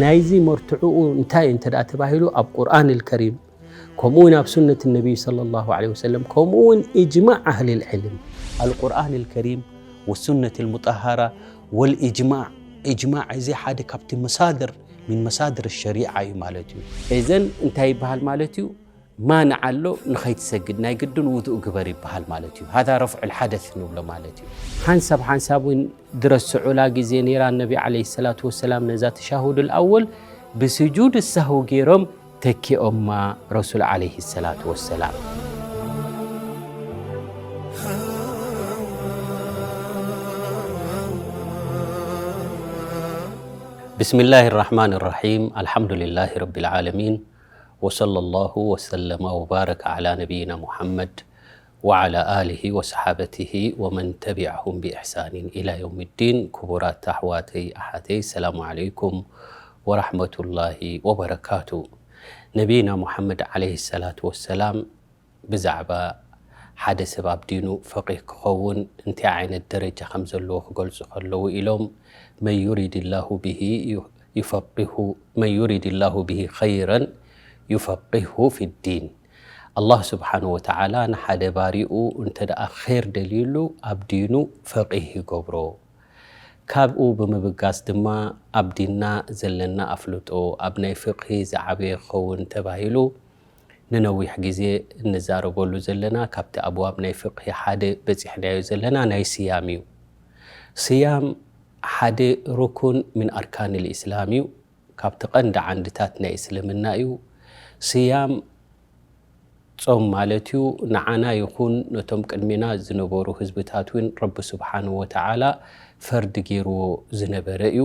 ናይዚ መርትዕኡ እንታይ እንተ ደኣ ተባሂሉ፣ ኣብ ቁርኣን ኣልከሪም፣ ከምኡ እውን ኣብ ሱነት ነቢይ ሰለላሁ ዐለይሂ ወሰለም፣ ከምኡ እውን ኢጅማዕ ኣህሊል ዕልም። ኣልቁርኣን ኣልከሪም ወሱነት ኣልሙጠሃራ ወልኢጅማዕ። ኢጅማዕ እዚ ሓደ ካብቲ መሳድር፣ ሚን መሳድር ሸሪዓ እዩ ማለት እዩ። እዘን እንታይ ይበሃል ማለት እዩ? ማንዓ ኣሎ፣ ንኸይትሰግድ ናይ ግድን ውዱእ ግበር ይበሃል ማለት እዩ። ሃዛ ረፍዑል ሓደስ ንብሎ ማለት እዩ። ሓንሳብ ሓንሳብ እውን ድረስዑላ ግዜ ነይራ፣ ነቢ ዓለይሂ ሰላቱ ወሰላም ነዛ ተሻሁዱል ኣወል ብስጁድ ሳህው ገይሮም ተኪኦማ ረሱል ዓለይሂ ሰላቱ ወሰላም። ብስሚላሂ ራሕማን ራሒም። ኣልሓምዱሊላሂ ረቢል ዓለሚን። ወሰለላሁ ወሰለመ ወባረከ ዓላ ነቢይና ሙሓመድ ወዓላ ኣሊሂ ወሰሓበቲሂ ወመን ተቢዐሁም ቢኢሕሳኒን ኢላ የውሚዲን። ክቡራት ኣሕዋተይ ኣሓተይ፣ ሰላሙ ዓለይኩም ወራሕመቱላሂ ወበረካቱ። ነቢይና ሙሓመድ ዓለይሂ ሰላቱ ወሰላም ብዛዕባ ሓደ ሰብ ኣብ ዲኑ ፈቂህ ክኸውን እንታይ ዓይነት ደረጃ ከም ዘለዎ ክገልጹ ከለዉ ኢሎም፣ መን ዩሪድላሁ ቢሂ ዩ-፣ ዩፈቂሁ፣ መን ዩሪድላሁ ቢሂ ኸይረን ዩፈቂሁ ፊዲን። ኣላህ ስብሓነሁ ወተዓላ ንሓደ ባሪኡ እንተ ደኣ ኸይር ደልዩሉ ኣብ ዲኑ ፈቂህ ይገብሮ። ካብኡ ብምብጋስ ድማ ኣብ ዲንና ዘለና ኣፍልጦ ኣብ ናይ ፍቅሂ ዝዓበየ ክኸውን ተባሂሉ ንነዊሕ ግዜ እንዛረበሉ ዘለና፣ ካብቲ ኣብዋብ ናይ ፍቅሂ ሓደ በጺሕናዮ ዘለና ናይ ስያም እዩ። ስያም ሓደ ሩኩን ምን ኣርካን ልእስላም እዩ። ካብቲ ቀንዲ ዓንድታት ናይ እስልምና እዩ። ስያም ጾም ማለት እዩ። ንዓና ይኹን ነቶም ቅድሚና ዝነበሩ ህዝብታት እውን ረቢ ስብሓንሁ ወተዓላ ፈርዲ ገይርዎ ዝነበረ እዩ።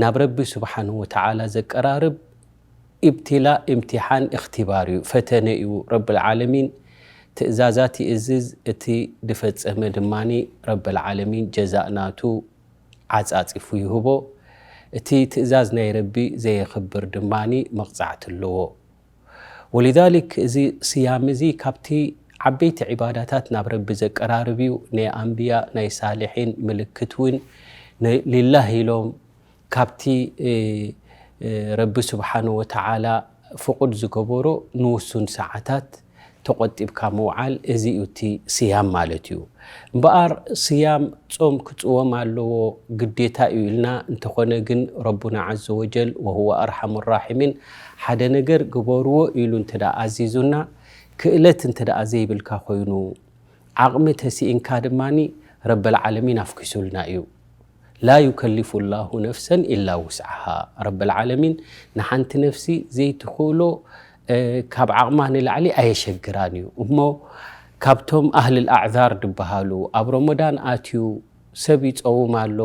ናብ ረቢ ስብሓንሁ ወተዓላ ዘቀራርብ ኢብትላእ፣ እምቲሓን፣ እኽትባር እዩ፣ ፈተነ እዩ። ረብል ዓለሚን ትእዛዛት ይእዝዝ፣ እቲ ድፈጸመ ድማኒ ረብል ዓለሚን ጀዛእ ናቱ ዓጻጺፉ ይህቦ። እቲ ትእዛዝ ናይ ረቢ ዘየኽብር ድማኒ መቕጻዕቲ ኣለዎ። ወሊዛሊክ እዚ ስያም እዚ ካብቲ ዓበይቲ ዒባዳታት ናብ ረቢ ዘቀራርብ እዩ። ናይ ኣንብያ፣ ናይ ሳልሒን ምልክት እውን ነ-፣ ሊላህ ኢሎም ካብቲ፣ እ፣ እ፣ ረቢ ስብሓንሁ ወተዓላ ፍቑድ ዝገበሮ ንውሱን ሰዓታት ተቖጢብካ ምውዓል፣ እዚ እዩ እቲ ስያም ማለት እዩ። እምበኣር ስያም ጾም ክጽወም ኣለዎ፣ ግዴታ እዩ ኢልና፣ እንተኾነ ግን ረቡና ዓዘ ወጀል ወሁወ ኣርሓሙ ራሒሚን ሓደ ነገር ግበርዎ ኢሉ እንተ ደኣ ኣዚዙና፣ ክእለት እንተ ደኣ ዘይብልካ ኮይኑ፣ ዓቕሚ ተስኢንካ ድማኒ ረበል ዓለሚን ኣፍኪሱልና እዩ። ላ ዩከሊፉ ላሁ ነፍሰን ኢላ ውስዓሃ። ረበል ዓለሚን ንሓንቲ ነፍሲ ዘይትኽእሎ፣ እ፣ ካብ ዓቕማ ንላዕሊ ኣየሸግራን እዩ። እሞ ካብቶም ኣህልል ኣዕዛር ድበሃሉ፣ ኣብ ረመዳን ኣትዩ ሰብ ይጸውም ኣሎ፣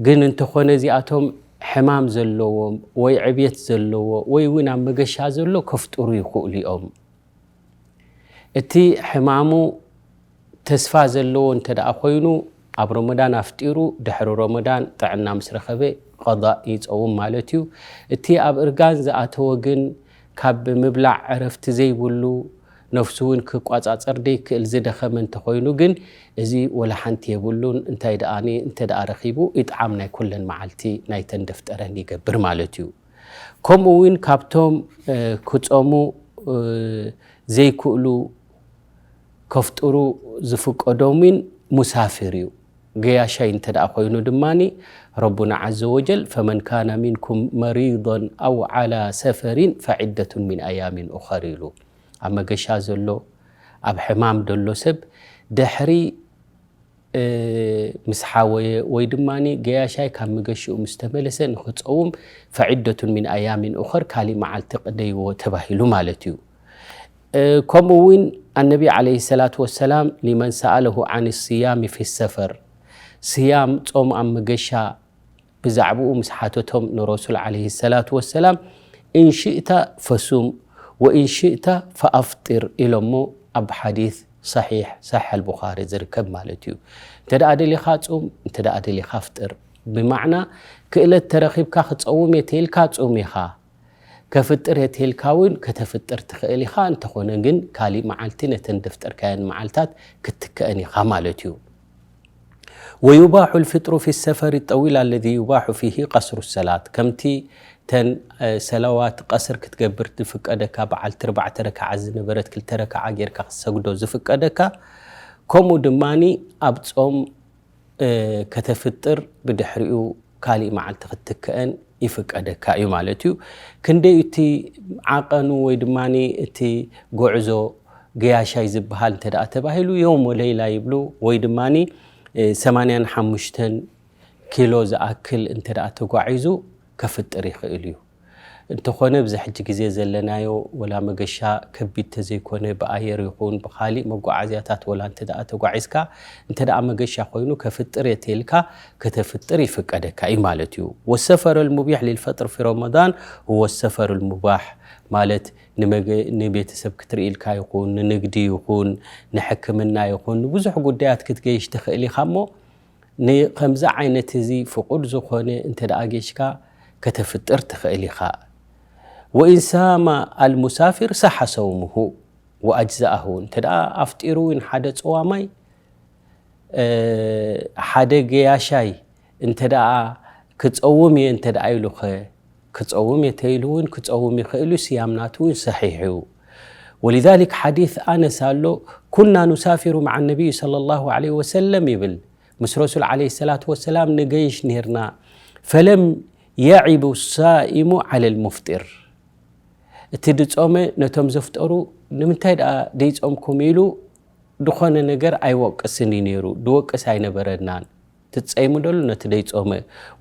ግን እንተኾነ እዚኣቶም ሕማም ዘለዎም ወይ ዕብየት ዘለዎ ወይ እውን ኣብ መገሻ ዘሎ ከፍጥሩ ይኽእሉ እዮም። እቲ ሕማሙ ተስፋ ዘለዎ እንተ ደኣ ኮይኑ፣ ኣብ ረመዳን ኣፍጢሩ፣ ድሕሪ ረመዳን ጥዕና ምስ ረኸበ፣ ቀዳእ ይጸውም ማለት እዩ። እቲ ኣብ እርጋን ዝኣተወ ግን፣ ካብ ምብላዕ ዕረፍቲ ዘይብሉ፣ ነፍሱ እውን ክቋጻጸር ደይክእል ዝደኸመ እንተኾይኑ ግን፣ እዚ ወላ ሓንቲ የብሉን። እንታይ ደኣኒ፣ እንተ ደኣ ረኺቡ፣ ኢጥዓም ናይ ኩለን መዓልቲ ናይተን ደፍጠረን ይገብር ማለት እዩ። ከምኡ እውን ካብቶም፣ እ፣ ክጾሙ፣ እ፣ ዘይክእሉ ከፍጥሩ ዝፍቀዶምን ሙሳፊር እዩ። ገያሻይ እንተ ደኣ ኮይኑ ድማኒ ረቡና ዓዘ ወጀል፣ "ፈመን ካነ ሚንኩም መሪዶን ኣው ዓላ ሰፈሪን ፈዒደቱን ሚን ኣያሚን ኡኸር" ኢሉ። ኣብ መገሻ ዘሎ፣ ኣብ ሕማም ደሎ ሰብ ድሕሪ እ፣ ምስ ሓወየ ወይ ድማኒ ገያሻይ ካብ መገሽኡ ምስ ተመለሰ ንኽጸውም ፈዒደቱን ሚን ኣያሚን ኡኸር፣ ካሊእ መዓልቲ ቅደይዎ ተባሂሉ ማለት እዩ። እ፣ ከምኡ እውን ኣነቢ ዓለይሂ ሰላቱ ወሰላም ሊመን ሰኣለሁ ዓን ስያሚ ፊ ሰፈር፣ ስያም ጾም ኣብ መገሻ ብዛዕባኡ ምስ ሓተቶም ንረሱል ዓለይሂ ሰላቱ ወሰላም፣ "ኢን ሽእተ ፈሱም ወኢን ሽእተ ፈኣፍጢር" ኢሎሞ ኣብ ሓዲስ ሰሒሕ፣ ሰሒሕ ኣልቡኻሪ ዝርከብ ማለት እዩ። እንተ ደኣ ደሊኻ ጹም፣ እንተ ደኣ ደሊኻ ኣፍጥር። ብማዕና ክእለት ተረኺብካ ክጸውም እየ ተኢልካ ጹም ኢኻ። ከፍጥር እየ ተኢልካ እውን ከተፍጥር ትኽእል ኢኻ። እንተኾነ ግን ካሊእ መዓልቲ ነተን ደፍጠርካየን መዓልታት ክትትከአን ኢኻ ማለት እዩ። ويباح الفطر في السفر الطويل الذي يباح فيه قصر الصلاة ከምቲ ተን ሰላዋት ቀስር ክትገብር ዝፍቀደካ በዓልቲ ኣርባዕተ ረክዓ ዝነበረት ክልተ ረክዓ ጌርካ ክትሰግዶ ዝፍቀደካ ከምኡ ድማ ኣብ ጾም ከተፍጥር ብድሕሪኡ ካሊእ መዓልቲ ክትትክአን ይፍቀደካ እዩ ማለት እዩ። ክንደይ እቲ ዓቐኑ ወይ ድማ እቲ ጉዕዞ ገያሻይ ዝበሃል እንተ ደኣ ተባሂሉ የውም ወለይላ ይብሉ ወይ ድማ ሰማንያን ሓሙሽተን ኪሎ ዝኣክል እንተ ደኣ ተጓዒዙ ከፍጥር ይኽእል እዩ። እንተኾነ ብዚ ሕጂ ግዜ ዘለናዮ ወላ መገሻ ከቢድ ተዘይኮነ ብኣየር ይኹን ብኻሊእ መጓዓዝያታት ወላ እንተ ደኣ ተጓዒዝካ እንተ ደኣ መገሻ ኮይኑ ከፍጥር እየ ተይልካ ከተፍጥር ይፍቀደካ እዩ ማለት እዩ። والسفر المبيح للفطر في رمضان هو السفر المباح ማለት ንቤተሰብ ክትርኢ ኢልካ ይኹን ንንግዲ ይኹን ንሕክምና ይኹን ንብዙሕ ጉዳያት ክትገይሽ ትኽእል ኢኻ እሞ ንከምዚ ዓይነት እዚ ፍቁድ ዝኾነ እንተ ደኣ ጌሽካ ከተፍጥር ትኽእል ኢኻ። وإن صام المسافر صح صومه وأجزأه እንተ ደኣ ኣፍጢሩ እውን ሓደ ጸዋማይ ሓደ ገያሻይ እንተ ደኣ ክጸውም እየ እንተ ደኣ ኢሉኸ ክጸውም እየ ተይሉ እውን ክጸውም ይኽእል እዩ። ስያም ናቱ እውን ሰሒሕ እዩ። ولذلك ሓዲስ ኣነስ ኣሎ ኩና ኑሳፊሩ مع النبي صلى الله عليه وسلم ይብል ምስ ረሱል ዓለይሂ ሰላቱ ወሰላም ንገይሽ ነይርና ፈለም የዒቡ ሳኢሙ ዓለል ሙፍጢር እቲ ድጾመ ነቶም ዘፍጠሩ ንምንታይ ደኣ ደይጾምኩም ኢሉ ዝኾነ ነገር ኣይወቅስን እዩ ነይሩ ድወቅስ ኣይነበረናን ትጸይሙ ደሉ ነቲ ደይጾመ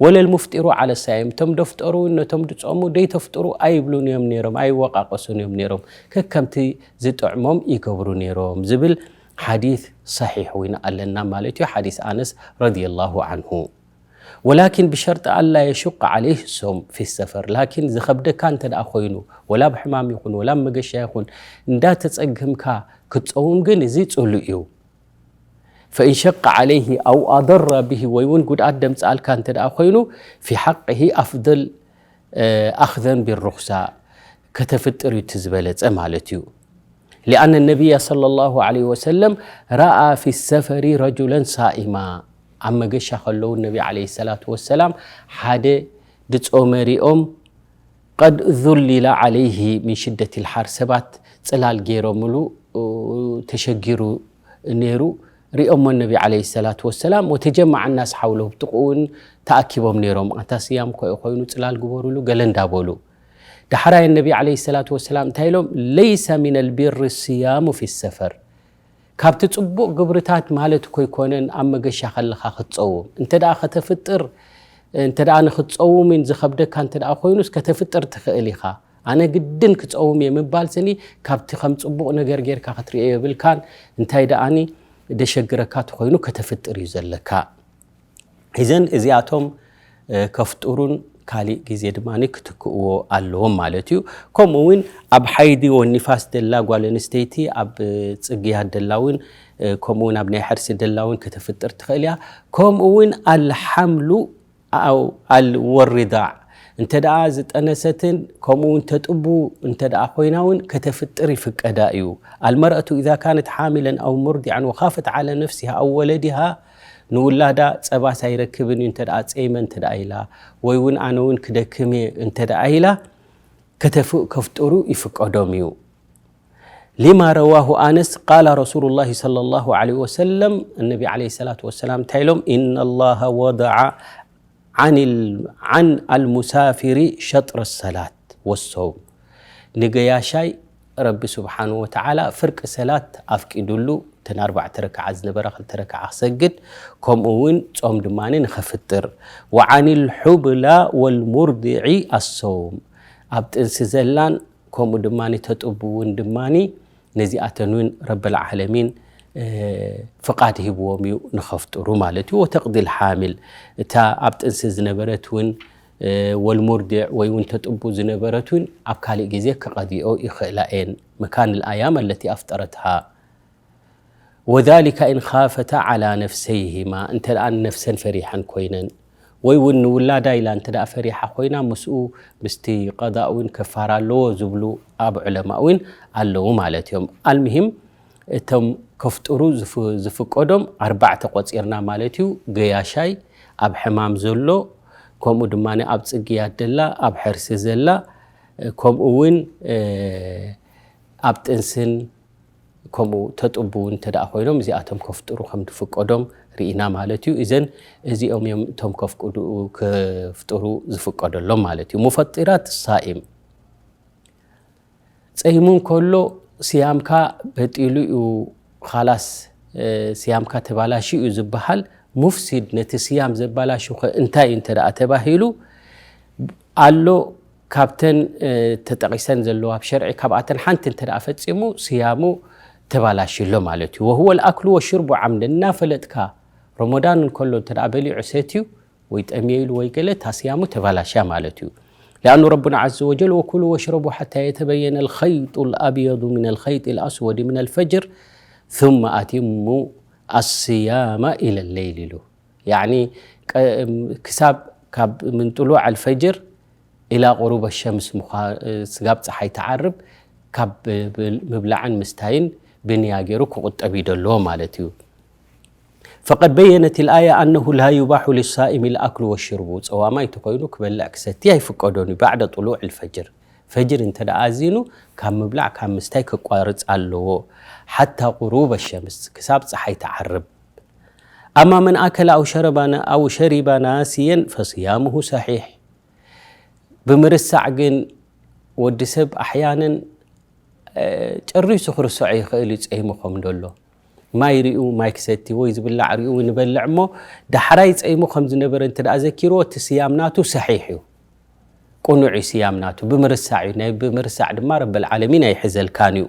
ወለል ሙፍጢሩ ዓለ ሳይም እቶም ደፍጠሩ ነቶም ድጾሙ ደይተፍጥሩ ኣይብሉን እዮም ነይሮም ኣይወቃቀሱን እዮም ነይሮም ከከምቲ ዝጥዕሞም ይገብሩ ነይሮም ዝብል ሓዲስ ሰሒሕ እውን ኣለና ማለት እዩ ሓዲስ ኣነስ ረዲየላሁ ዓንሁ ወላኪን ብሸርጢ ኣላ የሹቅ ዓለይህ ሶም ፊ ሰፈር ላኪን ዝኸብደካ እንተ ደኣ ኮይኑ ወላ ብሕማም ይኹን ወላ መገሻ ይኹን እንዳተጸግምካ ክትጸውም ግን እዚ ጽሉእ እዩ ፈኢን ሸቀ ዓለይህ ኣው ኣضረ ብህ ወይ እውን ጉድኣት ደምጽኣልካ እንተ ደኣ ኮይኑ ፊ ሓቅህ ኣፍضል ኣኽዘን ቢሩኽሳ ከተፍጥር እዩ እቲ ዝበለጸ ማለት እዩ። لأن النبي صلى الله عليه وسلم رأى في السفر رجلا صائما ኣብ መገሻ ከለዉ ነቢ عليه الصلاة والسلام ሓደ ድጾመ ሪኦም قد ظلل عليه من شدة الحر ሰባት ጽላል ገይሮምሉ ተሸጊሩ ነይሩ ሪኦሞ ነቢ عليه الصلاة والسلام وتجمع الناس حوله ብጥቕኡ እውን ተኣኪቦም ነይሮም ኣታ ስያም ኮ ኮይኑ ጽላል ግበሩሉ ገለ እንዳበሉ ዳሕራይ ነቢ عليه الصلاة والسلام እንታይ ኢሎም ليس من البر الصيام في السفر ካብቲ ጽቡቕ ግብርታት ማለት እኮ ኣይኮነን ኣብ መገሻ ከለኻ ክትጸውም እንተ ደኣ ከተፍጥር እንተ ደኣ ንክትጸውምን ዝኸብደካ እንተ ደኣ ኮይኑስ ከተፍጥር ትኽእል ኢኻ ኣነ ግድን ክጸውም እየ ምባል ስኒ ካብቲ ከም ጽቡቕ ነገር ጌርካ ክትርእዮ የብልካን እንታይ ደኣኒ ደሸግረካ ተኾይኑ ከተፍጥር እዩ ዘለካ እዘን እዚኣቶም ከፍጥሩን ካሊእ ግዜ ድማ ክትክእዎ ኣለዎም ማለት እዩ። ከምኡ እውን ኣብ ሓይዲ ወኒፋስ ደላ ጓል ኣንስተይቲ ኣብ ፅግያት ደላ እውን ከምኡ እውን ኣብ ናይ ሕርሲ ደላ እውን ከተፍጥር ትኽእል እያ። ከምኡ እውን ኣልሓምሉ ኣው ኣልወሪዳዕ እንተ ደኣ ዝጠነሰትን ከምኡ እውን ተጥቡ እንተ ደኣ ኮይና እውን ከተፍጥር ይፍቀዳ እዩ። المرأة إذا كانت حاملا أو مرضعا وخافت على نفسها أو ولدها ንውላዳ ጸባ ሳይረክብን እዩ እንተ ደኣ ጸይመ እንተ ደኣ ኢላ ወይ እውን ኣነ እውን ክደክም እየ እንተ ደኣ ኢላ ከተፍጥሩ ይፍቀዶም እዩ። لما رواه أنس قال رسول الله صلى الله عليه وسلم النبي عليه الصلاة والسلام እንታይ ኢሎም إن الله وضع عن المسافر شطر الصلاة والصوم ንገያሻይ ረቢ ስብሓን ወተዓላ ፍርቂ ሰላት ኣፍቂዱሉ እተን ኣርባዕተ ረክዓ ዝነበረ ክልተ ረክዓ ክሰግድ ከምኡ እውን ጾም ድማ ንኸፍጥር وعن الحبلى والمرضع الصوم ኣብ ጥንሲ ዘላን ከምኡ ድማ ተጥቡ እውን ድማ ነዚኣተን እውን ረበል ዓለሚን ፍቓድ ሂብዎም እዩ ንኸፍጥሩ ማለት እዩ። ወተቕዲ ልሓሚል እታ ኣብ ጥንሲ ዝነበረት እውን ወልሙርዲዕ ወይ እውን ተጥቡ ዝነበረት እውን ኣብ ካልእ ግዜ ክቐዲኦ ይኽእላ እየን መካን ልኣያም ኣለቲ ኣፍጠረትሃ ወዛሊካ ኢን ኻፈታ ዓላ ነፍሰይሂማ እንተ ደኣ ንነፍሰን ፈሪሐን ኮይነን ወይ እውን ንውላዳ ኢላ እንተ ደኣ ፈሪሓ ኮይና ምስኡ ምስቲ ቀዳእ እውን ከፋራ ኣለዎ ዝብሉ ኣብ ዑለማ እውን ኣለዉ ማለት እዮም። ኣልምሂም እቶም ከፍጥሩ ዝፍ- ዝፍቀዶም ኣርባዕተ ቆጺርና ማለት እዩ። ገያሻይ፣ ኣብ ሕማም ዘሎ፣ ከምኡ ድማ ኣብ ጽግያት ዘላ፣ ኣብ ሕርሲ ዘላ፣ ከምኡ እውን ኣብ ጥንስን ከምኡ ተጥቡ እውን እንተ ደኣ ኮይኖም እዚኣቶም ከፍጥሩ ከም ዝፍቀዶም ርኢና ማለት እዩ። እዘን እዚኦም እዮም እቶም ከፍቅዱ- ከፍጥሩ ዝፍቀደሎም ማለት እዩ። ሙፈጢራት ሳኢም ጸይሙ እንከሎ ስያምካ በጢሉ እዩ፣ ኻላስ ስያምካ ተባላሽዩ እዩ ዝበሃል። ሙፍሲድ ነቲ ስያም ዘባላሹ ኸ እንታይ እዩ እንተ ደኣ ተባሂሉ ኣሎ፣ ካብተን ተጠቒሰን ዘለዋ ኣብ ሸርዒ ካብኣተን ሓንቲ እንተ ደኣ ፈጺሙ ስያሙ ተባላሽሎ ማለት እዩ። وهو الأكل والشرب عمدا እናፈለጥካ ረመዳን እንከሎ እንተ ደኣ በሊዑ ሰትዩ ወይ ጠምየ ኢሉ ወይ ገለ እታ ስያሙ ተባላሽያ ማለት እዩ። لأن ربنا عز وجل وكلوا واشربوا حتى يتبين الخيط الأبيض من الخيط الأسود من الفجر ثم أتموا الصيام إلى الليل ኢሉ። ያዕኒ ቀ- ክሳብ ካብ ምን ጥሉዕ ኣልፈጅር ኢላ ቁሩብ ሸምስ ምዃ- ስጋብ ፀሓይ ትዓርብ ካብ ብ- ምብላዕን ምስታይን ብንያ ገይሩ ክቁጠብ እዩ ደለዎ ማለት እዩ። فقد بينت الآية أنه لا يباح للصائم الأكل والشرب ጸዋማይ ተኮይኑ ክበልዕ ክሰቲ ኣይፍቀዶን እዩ بعد طلوع الفجر ፈጅር እንተ ደኣ ኣዚኑ ካብ ምብላዕ ካብ ምስታይ ከቋርጽ ኣለዎ حتى غروب الشمس ክሳብ ፀሓይ ትዓርብ أما من أكل أو شرب أو شرب ناسيا فصيامه صحيح ብምርሳዕ ግን ወዲ ሰብ ኣሕያንን ጨሪሱ ክርስዖ ይኽእል እዩ ጸይሙ ከም ደሎ ማይ ሪኡ ማይ ክሰቲ ወይ ዝብላዕ ሪኡ ንበልዕ እሞ ዳሕራይ ጸይሙ ከም ዝነበረ እንተ ደኣ ዘኪርዎ እቲ ስያም ናቱ ሰሒሕ እዩ ቅኑዕ እዩ ስያም ናቱ ብምርሳዕ እዩ ናይ ብምርሳዕ ድማ ረበል ዓለሚን ኣይሕዘልካን እዩ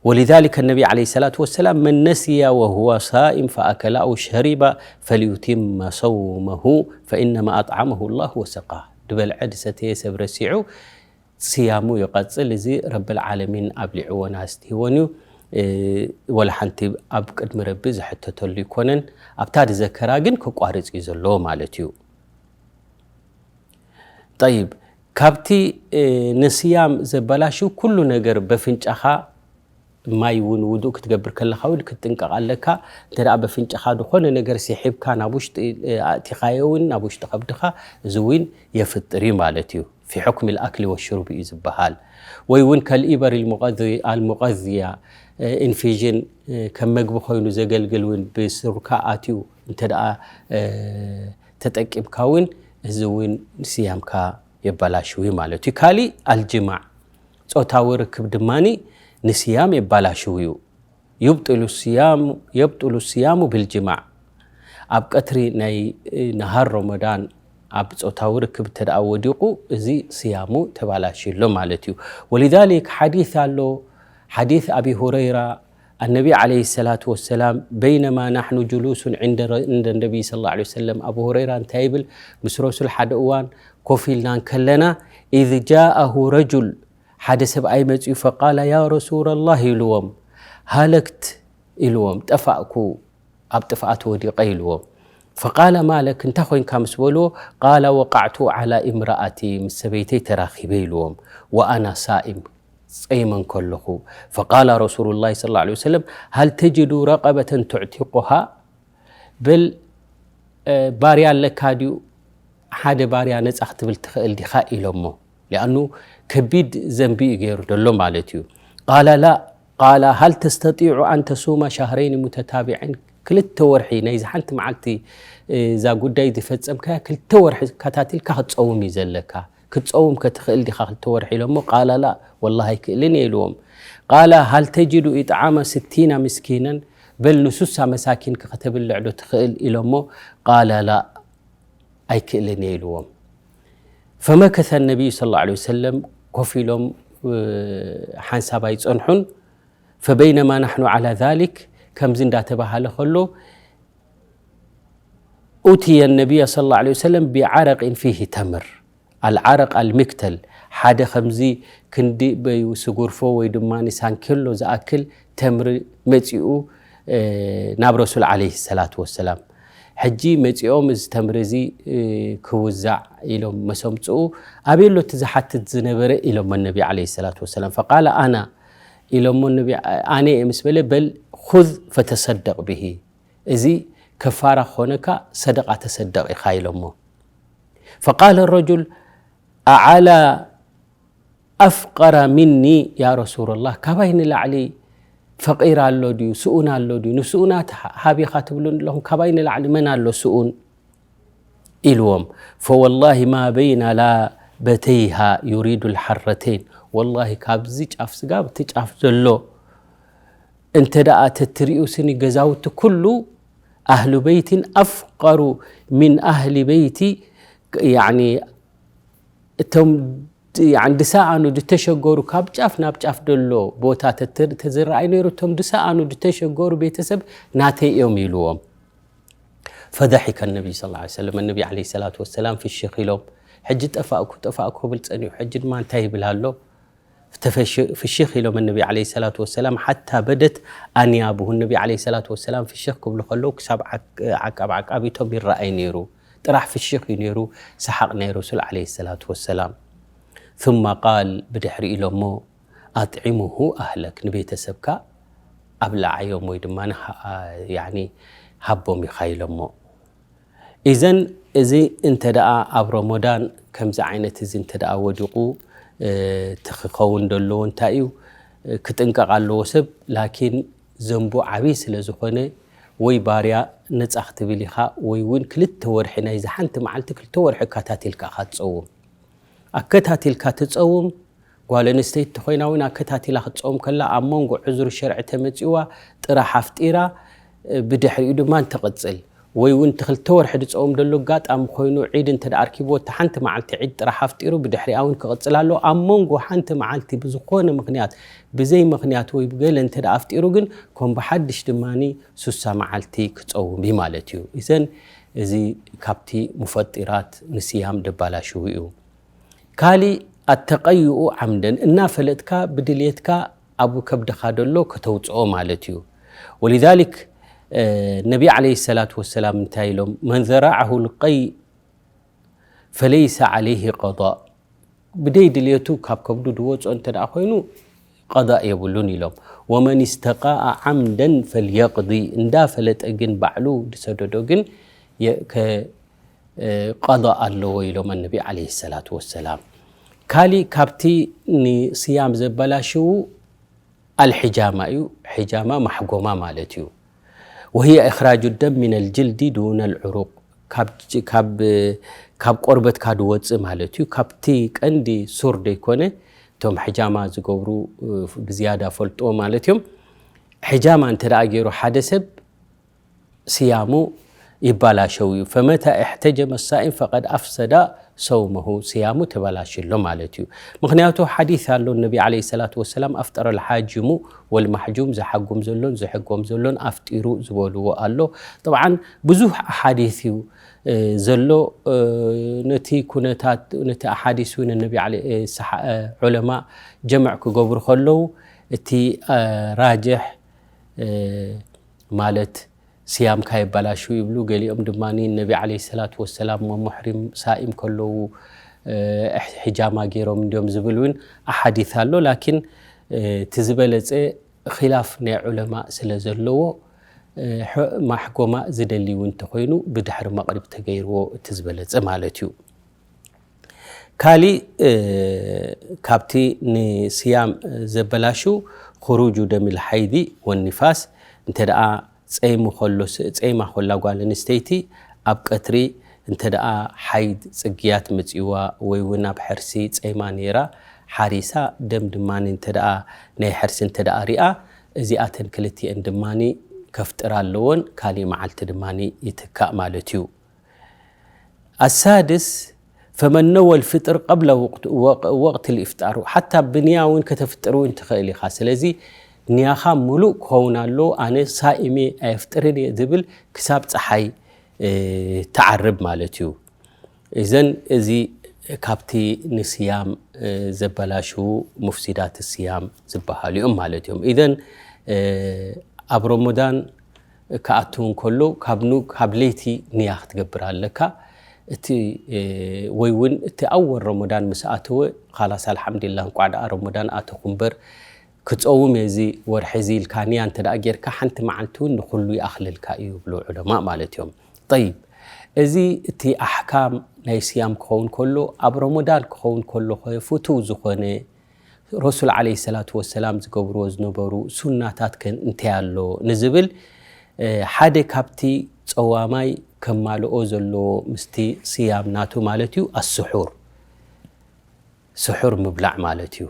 ولذلك النبي عليه الصلاة والسلام من نسي وهو صائم فأكل أو شرب فليتم صومه فإنما أطعمه الله وسقاه ድበልዐ ድሰተየ ሰብ ረሲዑ ስያሙ ይቐጽል እዚ ረብል ዓለሚን ኣብሊዕዎን ኣስትይዎን እዩ ወላ ሓንቲ ኣብ ቅድሚ ረቢ ዝሕተተሉ ይኮነን ኣብታ ድዘከራ ግን ክቋርጽ እዩ ዘለዎ ማለት እዩ طيب ካብቲ ንስያም ዘበላሽው ኩሉ ነገር በፍንጫኻ ማይ እውን ውዱእ ክትገብር ከለኻ እውን ክትጥንቀቕ ኣለካ እንተ ደኣ በፍንጫኻ ዝኾነ ነገር ሲሒብካ ናብ ውሽጢ ኣእቲኻዮ እውን ናብ ውሽጢ ከብድኻ እዚ እውን የፍጥር እዩ ማለት እዩ في حكم الأكل والشرب እዩ ዝበሃል ወይ እውን كالإبر المقذية الإنفيجن ከም መግቢ ኮይኑ ዘገልግል እውን ብስሩካ ኣትዩ እንተ ደኣ ተጠቂምካ እውን እዚ እውን ስያምካ የባላሽው እዩ ማለት እዩ ካሊእ ኣልጅማዕ ጾታዊ ርክብ ድማ ንስያም የባላሽው እዩ يبطل الصيام يبطل الصيام بالجماع ኣብ ቀትሪ ናይ ነሃር ረመዳን ኣብ ጾታዊ ርክብ እንተ ደኣ ወዲቑ እዚ ስያሙ ተባላሽሎ ማለት እዩ ولذلك حديث ኣሎ حديث أبي هريرة النبي عليه الصلاة والسلام بينما نحن جلوس عند عند النبي صلى الله عليه وسلم ኣቡ ሁረይራ እንታይ ይብል ምስ ረሱል ሓደ እዋን ኮፍ ኢልና እንከለና إذ جاءه رجل ሓደ ሰብኣይ መጺኡ فقال يا رسول الله ኢልዎም ሃለክት ኢልዎም ጠፋእኩ ኣብ ጥፍኣት ወዲቐ ኢልዎም فقال ما لك እንታይ ኮይንካ ምስ በልዎ قال وقعت على امرأتي ምስ ሰበይተይ ተራኺበ ኢልዎም وأنا صائم ጸይመ እንከለኹ فقال رسول الله صلى الله عليه وسلم هل تجد رقبة تعتقها በል ባርያ ኣለካ ድዩ ሓደ ባርያ ነጻ ክትብል ትኽእል ዲኻ ኢሎሞ ሊኣኑ ከቢድ ዘንቢ እዩ ገይሩ ደሎ ማለት እዩ ቃላ ላ ቃላ ሃል ተስተጢዑ ኣን ተሱማ ሻህረይን ሙተታቢዐን ክልተ ወርሒ ናይዚ ሓንቲ መዓልቲ እዛ ጉዳይ ዝፈጸምካያ ክልተ ወርሒ ከታቲልካ ክትጸውም እዩ ዘለካ ክትጸውም ከ ትኽእል ዲኻ ክልተ ወርሒ ኢሎሞ ቃላ ላ ወላሂ ኣይክእልን እየ ኢልዎም ቃላ ሃል ተጅዱ ኢጥዓመ ስቲና ምስኪነን በል ንሱሳ መሳኪን ከ ከተብልዕ ዶ ትኽእል ኢሎሞ ቃላ ላ ኣይክእልን እየ ኢልዎም فمكث النبي صلى الله عليه وسلم ኮፍ ኢሎም ሓንሳብ ኣይጸንሑን فبينما نحن على ذلك ከምዚ እንዳተባሃለ ከሎ أتي النبي صلى الله عليه وسلم بعرق فيه تمر العرق المكتل ሓደ ከምዚ ክንዲ በዩ ስጉርፎ ወይ ድማ ሳንኬሎ ዝኣክል ተምሪ መፂኡ ናብ ረሱል ዓለይሂ ሰላቱ ወሰላም ሕጂ መፂኦም እዚ ተምሪ እዚ ክውዛዕ ኢሎም መሰምፅኡ ኣበይ ኣሎ እቲ ዝሓትት ዝነበረ ኢሎም ነቢ ዓለይሂ ሰላቱ ወሰላም ፈቃለ ኣና ኢሎሞ ነቢ። ኣነ እየ ምስ በለ፣ በል ኹዝ ፈተሰደቕ ብሂ፣ እዚ ከፋራ ክኾነካ ሰደቓ ተሰደቕ ኢኻ ኢሎሞ። ፈቃለ ረጁል ኣዓላ ኣፍቀረ ሚኒ ያ ረሱላላህ፣ ካባይ ንላዕሊ ፈቂር ኣሎ ድዩ፣ ስኡን ኣሎ ድዩ? ንስኡናት ሃብ ኢኻ ትብሉኒ ኣለኹም፣ ካባይ ንላዕሊ መን ኣሎ ስኡን? ኢልዎም። ፈወላሂ ማ በይና ላበተይሃ ዩሪዱ ልሓረተይን፣ ወላሂ ካብዚ ጫፍ ስጋብ እቲ ጫፍ ዘሎ እንተ ደኣ ተትሪኡ ስኒ ገዛውቲ ኩሉ ኣህሉ በይትን ኣፍቀሩ ሚን ኣህሊ በይቲ፣ ያኒ እቶም ድ- ያኒ ድሰኣኑ ድተሸገሩ ካብ ጫፍ ናብ ጫፍ ደሎ ቦታ ተተ- ተዝረኣይ ነይሩ፣ እቶም ድሰኣኑ ድተሸገሩ ቤተሰብ ናተይ እዮም ኢልዎም። ፈደሒከ ነቢይ ስ ላ ሰለም፣ ነቢ ዓለይሂ ሰላቱ ወሰላም ፍሽኽ ኢሎም፣ ሕጂ ጠፋእኩ ጠፋእኩ ክብል ጸኒሑ፣ ሕጂ ድማ እንታይ ይብል ኣሎ? ተፈሽ- ፍሽኽ ኢሎም ነቢ ዓለይሂ ሰላቱ ወሰላም፣ ሓታ በደት ኣንያብሁ፣ ነቢ ዓለይሂ ሰላቱ ወሰላም ፍሽኽ ክብሉ ከለዉ ክሳብ ዓቅ- ዓቃብ ዓቃቢቶም ይረኣይ ነይሩ። ጥራሕ ፍሽኽ እዩ ነይሩ፣ ሰሓቕ ናይ ረሱል ዓለይሂ ሰላቱ ወሰላም። ثم قال፣ ብድሕሪ ኢሎሞ፣ ኣጥዒሙሁ ኣህለክ፣ ንቤተሰብካ ኣብልዓዮም ወይ ድማ ንሃ- ያኒ ሃቦም ኢኻ ኢሎሞ። ኢዘን እዚ እንተ ደኣ ኣብ ረመዳን ከምዚ ዓይነት እዚ እንተ ደኣ ወዲቑ፣ እ፣ እቲ ክኸውን ዘለዎ እንታይ እዩ? እ፣ ክጥንቀቕ ኣለዎ ሰብ። ላኪን ዘንቡ ዓብዪ ስለ ዝኾነ ወይ ባርያ ነጻ ክትብል ኢኻ ወይ እውን ክልተ ወርሒ ናይዚ ሓንቲ መዓልቲ ክልተ ወርሒ ኣከታቲልካ ኢኻ ትጸውም። ኣከታቲልካ ትጸውም። ጓል ኣንስተይቲ ተኾይና እውን ኣከታቲላ ክትጸውም ከላ ኣብ መንጎ ዕዙር ሸርዒ ተመጺዋ ጥራሕ ኣፍጢራ፣ እ፣ ብድሕሪኡ ድማ እንትቕጽል ወይ እውን እቲ ክልተ ወርሒ ዝጸውም ዘሎ ኣጋጣሚ ኮይኑ ዒድ እንተ ደኣ ኣርኪብዎ እቲ ሓንቲ መዓልቲ ዒድ ጥራሕ ኣፍጢሩ ብድሕሪኣ እውን ክቕጽል ኣለዎ። ኣብ መንጎ ሓንቲ መዓልቲ ብዝኾነ ምኽንያት ብዘይ ምኽንያት ወይ ብገለ እንተ ደኣ ኣፍጢሩ ግን ከም ብሓድሽ ድማ ሱሳ መዓልቲ ክጸውም እዩ ማለት እዩ። እዘን እዚ ካብቲ ሙፈጢራት ንስያም ደባላሽዉ እዩ። ካሊእ ኣተቀይኡ ዓምደን እናፈለጥካ ብድልየትካ ኣብ ከብድኻ ደሎ ከተውፅኦ ማለት እዩ። ወሊዛሊክ ነቢ ዓለይሂ ሰላቱ ወሰላም እንታይ ኢሎም? መን ዘራዐሁ ልቀይ ፈለይሰ ዓለይሂ ቀዳእ፣ ብደይ ድልየቱ ካብ ከብዱ ድወፅኦ እንተ ደኣ ኮይኑ ቀዳእ የብሉን ኢሎም። ወመን ስተቃአ ዓምደን ፈልየቅዲ፣ እንዳፈለጠ ግን ባዕሉ ድሰደዶ ግን የ- ከ- ቀዳእ ኣለዎ ኢሎም ኣነቢ ዓለይሂ ሰላቱ ወሰላም። ካሊእ ካብቲ ንስያም ዘበላሽዉ ኣልሒጃማ እዩ። ሒጃማ ማሕጎማ ማለት እዩ። ወህየ እኽራጁ ደም ሚነል ጅልዲ ዱነል ዕሩቅ፣ ካብ ጅ- ካብ ካብ ቆርበትካ ድወፅእ ማለት እዩ። ካብቲ ቀንዲ ሱር ደይኮነ እቶም ሕጃማ ዝገብሩ ብዝያዳ ፈልጥዎ ማለት እዮም። ሕጃማ እንተ ደኣ ገይሩ ሓደ ሰብ ስያሙ ይባላሸው እዩ። ፈመታ እሕተጀመ ሳኢም ፈቀድ ኣፍሰዳ ሰውመሁ፣ ስያሙ ተበላሽሎ ማለት እዩ። ምክንያቱ ሓዲስ ኣሎ ነቢ ዓለይሂ ሰላቱ ወሰላም ኣፍጠረ ልሓጅሙ ወልማሕጁም፣ ዝሓጉም ዘሎን ዝሕጎም ዘሎን ኣፍጢሩ ዝበልዎ ኣሎ። ጠብዓን ብዙሕ ኣሓዲስ እዩ ዘሎ። ነቲ ኩነታት ነቲ ኣሓዲስ እውን ነቢ ዑለማ ጀምዕ ክገብሩ ከለዉ እቲ ራጅሕ ማለት ስያምካ የባላሹ ይብሉ። ገሊኦም ድማ ነቢ ዓለይሂ ሰላቱ ወሰላም ሙሕሪም ሳኢም ከለዉ ሕጃማ ገይሮም እንዲዮም ዝብል እውን ኣሓዲት ኣሎ። ላኪን እቲ ዝበለፀ ኺላፍ ናይ ዑለማ ስለ ዘለዎ ማሕጎማ ዝደሊ እውን እንተኮይኑ ብድሕሪ መቕሪብ ተገይርዎ እቲ ዝበለፀ ማለት እዩ። ካሊእ ካብቲ ንስያም ዘበላሹ ኹሩጁ ደሚል ሓይዲ ወኒፋስ፣ እንተ ደኣ ጸይሙ ከሎ ጸይማ ከላ ጓል ኣንስተይቲ ኣብ ቀትሪ እንተ ደኣ ሓይድ ጽግያት መጺዋ ወይ እውን ኣብ ሕርሲ ጸይማ ነይራ ሓሪሳ ደም ድማ እንተ ደኣ ናይ ሕርሲ እንተ ደኣ ሪኣ እዚኣተን ክልቲኤን ድማ ከፍጥራ ኣለዎን ካሊእ መዓልቲ ድማ ይትካእ ማለት እዩ። ኣሳድስ ፈመን ነወል ፍጥር ቀብለ ወቅት ልኢፍጣር፣ ሓታ ብንያ እውን ከተፍጥር እውን ትኽእል ኢኻ። ስለዚ ንያኻ ሙሉእ ክኸውን ኣለዎ። ኣነ ሳኢም እየ ኣየፍጥርን እየ ዝብል ክሳብ ፀሓይ ትዓርብ ማለት እዩ። እዘን እዚ ካብቲ ንስያም ዘበላሽዉ ሙፍሲዳት ስያም ዝበሃሉ እዮም ማለት እዮም። ኢዘን ኣብ ረመዳን ክኣቱ እንከሎ ካብ ኑ ካብ ለይቲ ንያ ክትገብር ኣለካ። እቲ ወይ እውን እቲ ኣወል ረመዳን ምስ ኣተወ ኻላስ ኣልሓምዱሊላህ እንቋዕ ደኣ ረመዳን ኣተኹ እምበር ክጸውም እየ እዚ ወርሒ እዚ ኢልካ ንያ እንተ ደኣ ጌርካ፣ ሓንቲ መዓልቲ እውን ንኹሉ ይኣኽለልካ እዩ ይብሉ ዑለማእ ማለት እዮም። ጠይብ፣ እዚ እቲ ኣሕካም ናይ ስያም ክኸውን ከሎ፣ ኣብ ረመዳን ክኸውን ከሎ ኸ ፍቱው ዝኾነ ረሱል ዓለይሂ ሰላቱ ወሰላም ዝገብርዎ ዝነበሩ ሱናታት ከ እንታይ ኣሎ ንዝብል፣ እ፣ ሓደ ካብቲ ጸዋማይ ከማልኦ ዘለዎ ምስቲ ስያም ናቱ ማለት እዩ፣ ኣስሑር፣ ስሑር ምብላዕ ማለት እዩ።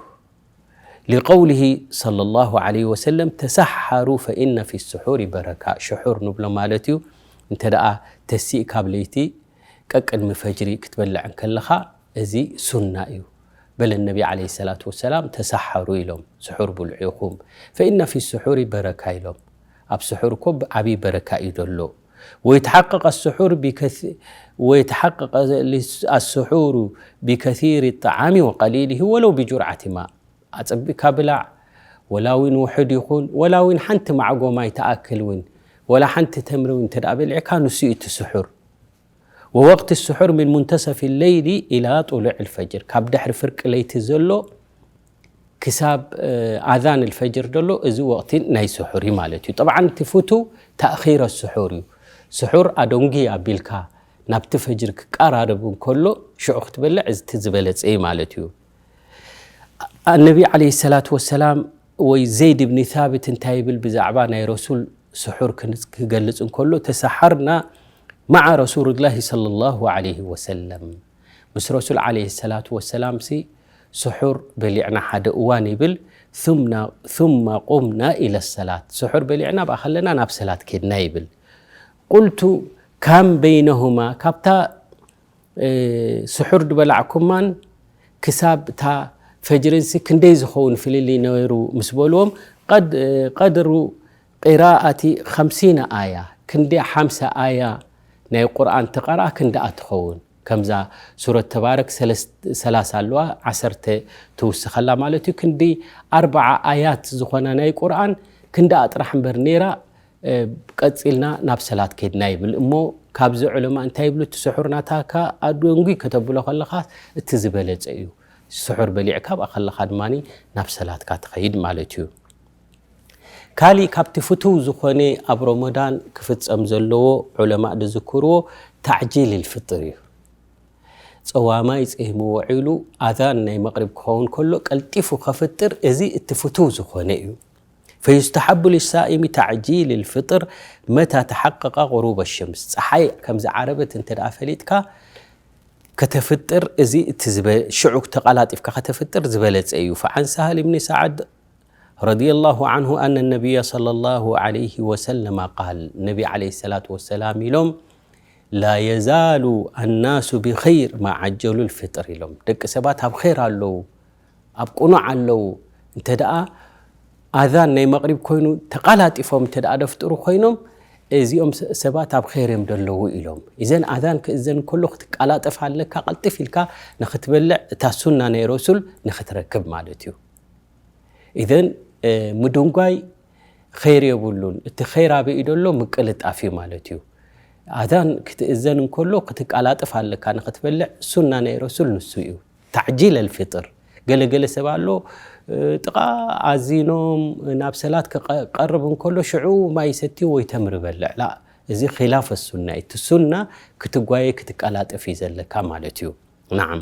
ሊቀውሊሂ ሰለላሁ ዐለይሂ ወሰለም፣ "ተሰሓሩ ፈኢነ ፊ ስሑሪ በረካ።" ሽሑር ንብሎ ማለት እዩ። እንተ ደኣ ተሲእካ ኣብ ለይቲ ቀቅድሚ ፈጅሪ ክትበልዕ እንከለኻ፣ እዚ ሱና እዩ። በለ ነቢ ዐለይሂ ሰላቱ ወሰላም፣ "ተሰሓሩ" ኢሎም፣ "ስሑር ብልዑ ኢኹም። ፈኢነ ፊ ስሑሪ በረካ" ኢሎም። ኣብ ስሑር እኮ ዓብዪ በረካ እዩ ዘሎ። "ወይተሓቀቀ ስሑር ቢከሲ-፣ ወይተሓቀቀ ሊስ-፣ ኣስሑሩ ቢከሲሪ ጣዓሚ ወቀሊሊሂ ወለው ቢጁርዓቲ ማእ።" ኣጸቢቕካ ብላዕ፣ ወላ እውን ውሑድ ይኹን፣ ወላ እውን ሓንቲ ማዕጎ ማይ ትኣክል እውን፣ ወላ ሓንቲ ተምሪ እውን እንተ ደኣ በሊዕካ፣ ንሱ እዩ እቲ ስሑር። "ወወቅቲ ስሑር ምን ሙንተሰፊ ለይሊ ኢላ ጡሉዕ ልፈጅር።" ካብ ድሕሪ ፍርቂ ለይቲ ዘሎ ክሳብ፣ እ፣ ኣዛን ልፈጅር ዘሎ፣ እዚ ወቕቲ ናይ ስሑር እዩ ማለት እዩ። ጠብዓን እቲ ፍቱው ተእኺረ ስሑር እዩ። ስሑር ኣደንጉ ኣቢልካ ናብቲ ፈጅር ክቀራረብ እንከሎ ሽዑ ክትበልዕ፣ እዚ እቲ ዝበለጸ እዩ ማለት እዩ። ኣነቢ ዓለይሂ ሰላቱ ወሰላም ወይ ዘይድ ብኒ ሳብት እንታይ ይብል ብዛዕባ ናይ ረሱል ስሑር ክን-፣ ክገልጽ እንከሎ፣ "ተሰሓርና መዓ ረሱልላሂ ሰለላሁ ዐለይሂ ወሰለም።" ምስ ረሱል ዓለይሂ ሰላቱ ወሰላም ሲ ስሑር በሊዕና ሓደ እዋን ይብል፣ "ثم، ثم قمنا إلى الصلاة." ስሑር በሊዕና ብኣ ከለና ናብ ሰላት ኬድና ይብል። ቁልቱ፣ "ካም በይነሁማ?" ካብታ እ፣ ስሑር ድበላዕኩማን ክሳብ እታ ፈጅርንሲ ክንደይ ዝኸውን ፍልልይ ነይሩ ምስ በልዎም፣ ቀድ-፣ እ፣ ቀድሩ ቂራኣቲ ኸምሲነ ኣያ፣ ክንዲ ሓምሳ ኣያ ናይ ቁርኣን ተቐርኣ ክንድኣ ትኸውን። ከምዛ ሱረት ተባረክ ሰለስ-፣ ሰላሳ ኣለዋ፣ ዓሰርተ ትውስኸላ ማለት እዩ። ክንዲ ኣርብዓ ኣያት ዝኾና ናይ ቁርኣን ክንድኣ ጥራሕ እምበር ነይራ፣ እ፣ ቀጺልና ናብ ሰላት ከድና ይብል። እሞ ካብዚ ዑለማ እንታይ ይብሉ? እቲ ስሑር ናታካ ኣደንጉ ከተብሎ ከለኻ እቲ ዝበለጸ እዩ። ስሑር በሊዕካ ኣብኣ ከለኻ ድማ ናብ ሰላትካ ትኸይድ ማለት እዩ። ካሊእ ካብቲ ፍቱው ዝኾነ ኣብ ረመዳን ክፍጸም ዘለዎ ዑለማ ዝዝክርዎ ታዕጂል ልፍጥር እዩ። ጸዋማይ ጸይሙ ውዒሉ ኣዛን ናይ መቕሪብ ክኸውን ከሎ ቀልጢፉ ከፍጥር፣ እዚ እቲ ፍቱው ዝኾነ እዩ። فيستحب للصائم تعجيل الفطر متى تحقق غروب الشمس። ጸሓይ ከም ዝዓረበት እንተ ደኣ ፈሊጥካ ከተፍጥር፣ እዚ እቲ ዝበ-፣ ሽዑ ተቐላጢፍካ ከተፍጥር ዝበለጸ እዩ። فعن سهل بن سعد رضي الله عنه أن النبي صلى الله عليه وسلم قال، ነቢ ዓለይሂ ሰላቱ ወሰላም ኢሎም፣ "لا يزال الناس بخير ما عجلوا الفطر" ኢሎም። ደቂ ሰባት ኣብ ኸይር ኣለዉ፣ ኣብ ቅኑዕ ኣለዉ። እንተ ደኣ ኣዛን ናይ መቕሪብ ኮይኑ ተቐላጢፎም እንተ ደኣ ደፍጥሩ ኮይኖም፣ እዚኦም ሰ-፣ ሰባት ኣብ ኸይር እዮም ዘለዉ ኢሎም። እዘን ኣዛን ክእዘን ከሎ ክትቀላጠፍ ኣለካ፣ ቀልጥፍ ኢልካ ንኽትበልዕ እታ ሱና ናይ ረሱል ንኽትረክብ ማለት እዩ። ኢዘን፣ እ፣ ምድንጓይ ኸይር የብሉን። እቲ ኸይር ኣበይ እዩ ዘሎ? ምቅልጣፍ እዩ ማለት እዩ። ኣዛን ክትእዘን እንከሎ ክትቀላጥፍ ኣለካ ንኽትበልዕ፣ ሱና ናይ ረሱል ንሱ እዩ። ታዕጂል ኣልፍጥር። ገለ ገለ ሰብ ኣሎ፣ እ፣ ጥቓ ኣዚኖም ናብ ሰላት ክቐ-፣ ቀርብ እንከሎ ሽዑ ማይ ሰትዩ ወይ ተምሪ በልዕ። ላ፣ እዚ ኺላፍ ሱና እዩ። እቲ ሱና ክትጓየ ክትቀላጥፍ እዩ ዘለካ ማለት እዩ። ነዓም።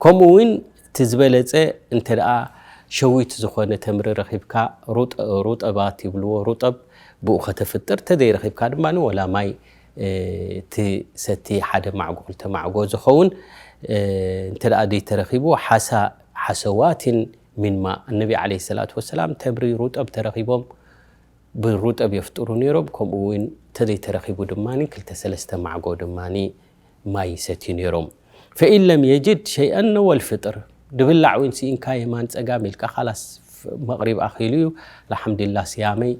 ከምኡ እውን እቲ ዝበለጸ እንተ ደኣ ሸዊት ዝኾነ ተምሪ ረኺብካ፣ ሩጠ-፣ ሩጠባት ይብልዎ፣ ሩጠብ ብኡ ከተፍጥር፣ ተዘይረኺብካ ድማ ወላ ማይ፣ እ፣ ትሰቲ፣ ሓደ ማዕጎ፣ ክልተ ማዕጎ ዝኸውን፣ እ፣ እንተ ደኣ ዘይተረኺቡ፣ ሓሳ-፣ ሓሰዋትን ሚን ማእ። እነቢ ዓለይሂ ሰላቱ ወሰላም ተምሪ ሩጠብ ተረኺቦም ብሩጠብ የፍጥሩ ነይሮም። ከምኡ እውን እንተዘይተረኺቡ ድማ ክልተ ሰለስተ ማዕጎ ድማ ማይ ይሰትዩ ነይሮም። ፈኢን ለም የጅድ ሸይአን ነወል ፍጥር። ድብላዕ እውን ስኢንካ የማን ጸጋም ኢልካ፣ ካላስ መቕሪብ ኣኺሉ እዩ፣ ኣልሓምዱሊላህ ስያመይ፣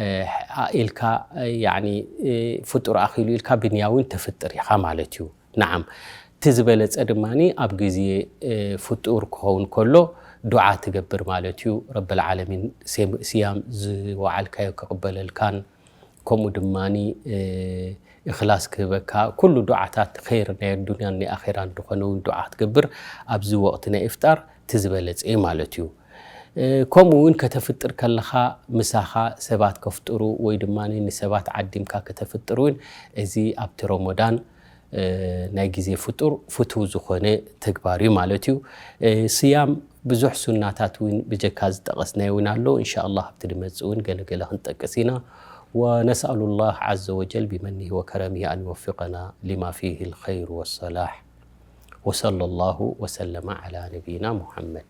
እ፣ ኢልካ፣ እ፣ ያዕኒ፣ እ፣ ፍጡር ኣኺሉ ኢልካ ብንያ እውን ተፍጥር ኢኻ ማለት እዩ። ነዓም፣ እቲ ዝበለጸ ድማ ኣብ ግዜ፣ እ፣ ፍጡር ክኸውን ከሎ ዱዓ ትገብር ማለት እዩ። ረብል ዓለሚን ሴም-፣ ስያም ዝወዓልካዮ ክቕበለልካን፣ ከምኡ ድማ፣ እ፣ እኽላስ ክህበካ፣ ኩሉ ዱዓታት ኸይር ናይ ኣዱንያን ናይ ኣኼራን ዝኾነ እውን ዱዓ ክትገብር ኣብዚ ወቕቲ ናይ ኢፍጣር እቲ ዝበለጸ እዩ ማለት እዩ። ከምኡ እውን ከተፍጥር ከለኻ ምሳኻ ሰባት ከፍጥሩ ወይ ድማ ንሰባት ዓዲምካ ከተፍጥር እውን እዚ ኣብቲ ረመዳን ናይ ግዜ ፍጡር ፍቱው ዝኾነ ተግባር እዩ ማለት እዩ። ስያም ብዙሕ ሱናታት እውን ብጀካ ዝጠቐስናዮ እውን ኣሎ። እንሻ ኣላህ ኣብቲ ድመጽእ እውን ገለገለ ክንጠቅስ ኢና። ونسأل الله عز وجل بمنه وكرمه أن يوفقنا لما فيه الخير والصلاح. وصلى الله وسلم على نبينا محمد.